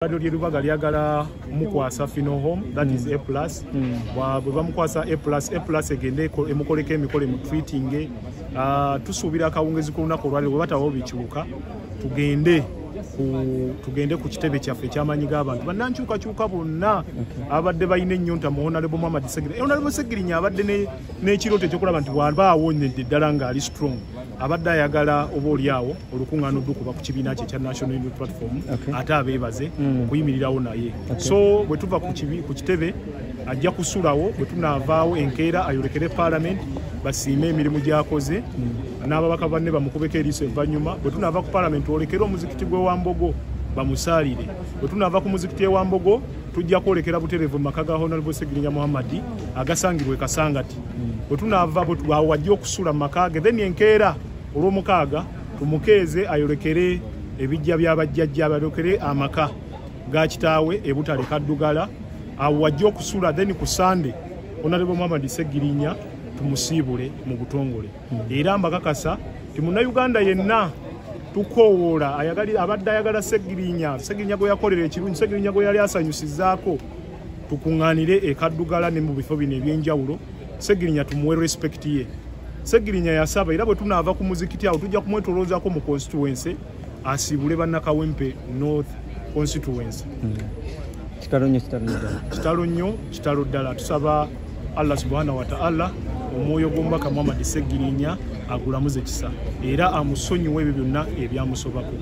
Eddwaliro ly'e Lubaga lyagala mukwasa funeral home, that is A Plus. Bwe bamukwasa A Plus, A Plus egende emukoleko emikolo, emutreatinge. Tusuubira akawungezi ku lunaku olwaliro, bwe batabawo bikyuka, tugende ku kitebe kyaffe ekyamanyi g'abantu bannankyukakyuka bonna abadde balina ennyonta mu Honorable Muhammad Segirinya. Honorable Segirinya abadde n'ekirooto ekyokulaba nti bw'aba awonyedde ddala ng'ali strong, abadde ayagala oba oli awo olukuŋŋaana oddukuba ku kibiina kye ekya National Unity Platform, ate abeebaze okuyimirirawo naye. So bwe tuva ku kitebe, ajja kusulawo. Bwe tunaavaawo enkeera, ayolekere Parliament, basiime emirimu gy'akoze n'ababaka banne, bamukubeko eriiso. Evvannyuma bwe tunaava ku Parliament, twolekere omuzikiti gw'e Wambogo, bamusaalire. Bwe tunaava ku muzikiti e Wambogo, tujja kwolekera butereevu mu maka ga Honorable Segirinya Muhammadi agasangibwa e Kasangati. Bwe tunaava awo, wajja okusula mu maka ge. Then enkeera olwomukaaga tumukeeze ayolekere ebijja by'abajjajja, ayolekere amaka ga kitaawe e Butale Kaddugala, awo wajja okusula. Then ku Sande Honorable Muhammad Segirinya tumusiibule mu butongole. Era mbakakasa ti Munnayuganda yenna tukoowoola abadde ayagala Segirinya, Segirinya gwe yakolera ekirungi, Segirinya gwe yali asanyusizaako, tukuŋŋaanire e Kaddugala ne mu bifo bino ebyenjawulo. Segirinya tumuwe respect ye. Segirinya yasaba, era bwe tunaava ku muzikiti awo, tujja kumwetoloozaako mu constituency, asiibule Bannakawempe North constituency. Kitalo nnyo, kitalo nnyo ddala. Kitalo nnyo, kitalo ddala. Tusaba Allah Subhanahu Wataala omwoyo gw'omubaka Muhammad Segirinya agulamuze kisa era amusonyiwe ebyo byonna ebyamusobako.